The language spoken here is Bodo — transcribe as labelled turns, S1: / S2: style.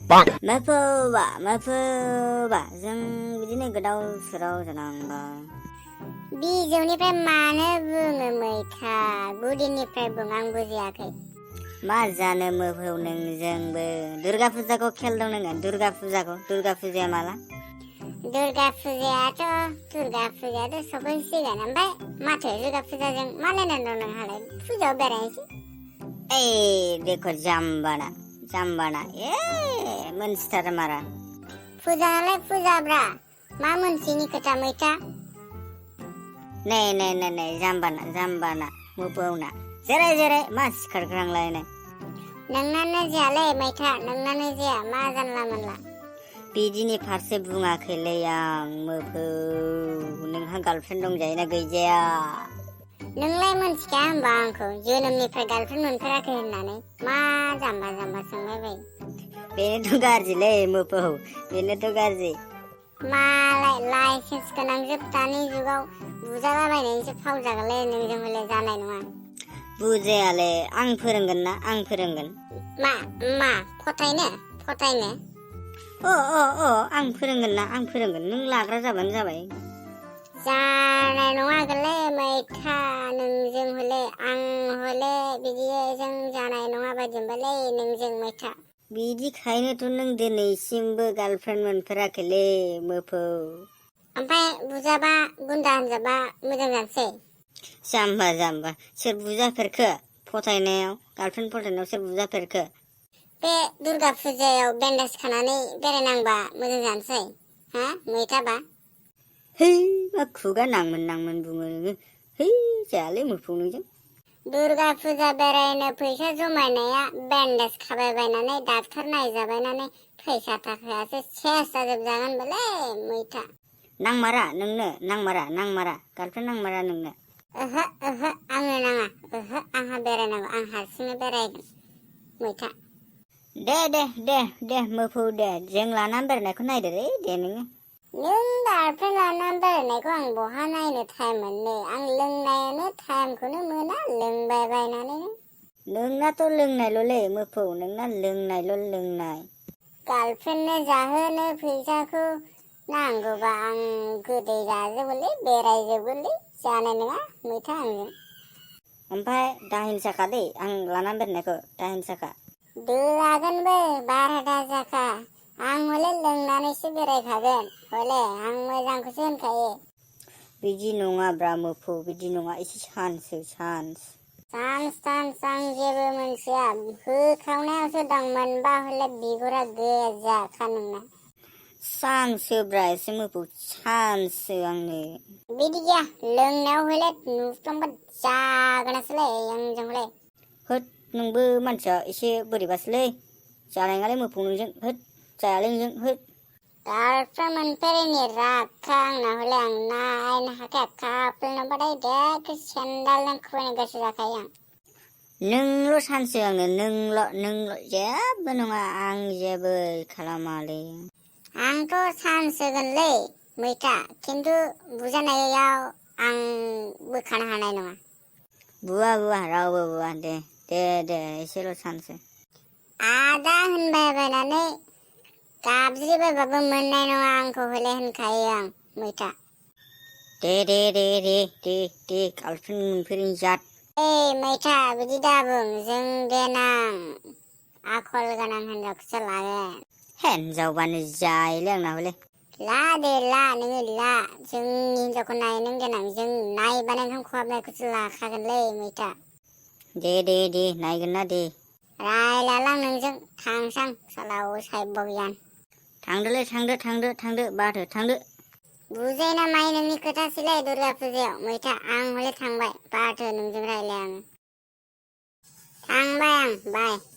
S1: मोफोबा जों बिदिनो गोदाव सोराव जानांबाय।
S2: बिजौनिफ्राय मानो बुङो मैथा? गुदिनिफ्राय बुं, आं बुजियाखै।
S1: मा जानो मोफौ नोंजोंबो। दुर्गा फुजाखौ खेल दं नोङो? दुर्गा फुजाया माला?
S2: दुर्गा फुजायाथ' सफैसिगोन। ओमफ्राय माथो दुर्गा फुजाजों मा लायनानै दं नोंहालाय? फुजायाव बेरायनोसै।
S1: देखो जाम्बाना मोनसिथारा मारा।
S2: फुजा नालाय फुजाब्रा, मा मोनसेनि खोथा मैथा?
S1: नै जाम्बाना मोफौना जेरै मा सिखारग्रांलायनाय।
S2: नोंनानो जायालै मैथा, नोंनानो जाया, मा जानला मोनला।
S1: बिदिनि फारसे बुङाखैलै आं मोफौ। नोंहा गार्लफ्रेन्ड दंजायोना गैजाया?
S2: नोंलाय मोनथिखाया होनबा आंखौ जोनोमनिफ्राय गार्लफ्रेन्ड मोनफेराखै होननानै? मा जाम्बा सोंबाय बायो।
S1: बेनोथ' गाज्रिलै मोफौ, बेनोथ' गाज्रि।
S2: मालाय लाइसेन्स गोनां जोब दानि जुगाव बुजालाबायनायनिसो फाव जागोनलै नोंजों हले जानाय नङा।
S1: बुजायाले, आं फोरोंगोन ना, आं फोरोंगोन।
S2: मा फथायनो?
S1: आं फोरोंगोन ना, आं फोरोंगोन। नों लाग्रा जाबानो जाबाय।
S2: जानाय नङा गोलै मैथा, नोंजों हले आं हले बिदिजों जानाय नङा बायदि मोनबायलै नोंजों मैथा।
S1: बिदिखायनोथ' नों दिनैसिमबो गार्लफ्रेन्ड मोनफेराखैलै मोफौ।
S2: ओमफ्राय बुजाबा गुन्दा होनजाबा मोजां जानोसै?
S1: जाम्बा सोर बुजाफेरखो? गार्लफ्रेन्ड फथायनायाव सोर बुजाफेरखो?
S2: बे दुर्गा फुजायाव बेन्डेज खानानै बेरायनांबा मोजां जानोसै हा मैथाबा?
S1: मा खुगा नांमोन बुङो नोङो। जायालै मोफौ नोंजों।
S2: दुर्गा फुजा बेरायनो फैसा जमायनाया बेन्डेज खाबायबायनानै डाक्टार नायजाबायनानै फैसा थाखायासो सेस जाजोबजागोन बेलै मैथा।
S1: नांमारा नोंनो? नांमारा गार्लफ्रेन्ड नांमारा नोंनो?
S2: ओहो आंनो नाङा। आंहा बेरायनांगौ, आं हारसिंनो बेरायगोन मैथा।
S1: दे मोफौ दे, जों लानानै बेरायनायखौ नायदो दे नोङो।
S2: नों गार्लफ्रेन्ड लानानै बेरायनायखौ आं बहा नायनो टाइम मोननो? आं लोंनायानो टाइमखौनो मोना, लोंबाय बायनानैनो।
S1: नोंनाथ' लोंनायल'लै मोफौ, नोंना लोंनाय।
S2: गार्लफ्रेन्डनो जाहोनो फैसाखौ नांगौबा आं गोदै जाजोबोलै, बेरायजोबोलै। जानाय नङा मैथा आंजों।
S1: ओमफ्राय दाहिनसाखा दै, आं लानानै बेरायनायखौ दाहिनसाखा।
S2: लागोनबो 12 जाखा। आं हले लोंनानैसो बेरायखागोन हले, आं मोजांखौसो होनखायो।
S1: बिदि नङाब्रा मोफौ, बिदि नङा, एसे चान्स।
S2: चान्स आं जेबो मोनथिया। होख्रावनायावसो दं, मोनबा हले बिगुरा गोजाखा नोंना।
S1: चान्सब्रा एसे मोफौ, चान्स आंनो।
S2: बिदि गैया, लोंनायाव हले नुफ्लांबा जागोनासोलै आंजों हले।
S1: नोंबो मानसिया एसे बोरैबासोलै। जानाय नङालै मोफौ नोंजों, जायालै नोंजों।
S2: गार्लफ्रेन्ड मोनफेरैनि रागखा आंना हले, आं नायनो हाखाया। कापोल नुबाथाय देख सेन्डालजों खुबैनो गोसो जाखायो आं।
S1: नोंल' चान्स आंनो, नोंल'। जेबो नङा, आं जेबो खालामालै।
S2: आंथ' चान्स होगोनलै मैथा, खिन्थु बुजानायाव आं बोखानो हानाय नङा।
S1: बुवा रावबो बुवा। दे एसेल' चान्स।
S2: आदा होनबायबायनानै गाबज्रिबायबाबो मोननाय नङा आंखौ हले होनखायो आं मैथा।
S1: दे गार्लफ्रेन्ड मोनफेरिनि जात।
S2: मैथा बिदि दाबुं, जों देनां आखल गोनां हिनजावखौसो लागोन।
S1: हिनजावबानो जायोलै आंना हले।
S2: ला नोङो ला, जोंनि हिनजावखौ नाय नों देनां, जों नायबानो ओंखाम खहाबनायखौसो लाखागोनलै मैथा।
S1: दे नायगोन ना दे।
S2: रायलायला आं नोंजों, थांसां साला असाइबगियान।
S1: थांदोलै थांदो बाथो थांदो।
S2: बुजायना माय नोंनि खोथासैलै दुर्गा फुजायाव मैथा, आं हले थांबाय, बाथो नोंजों रायलाय आङो। थांबाय आं, बाय।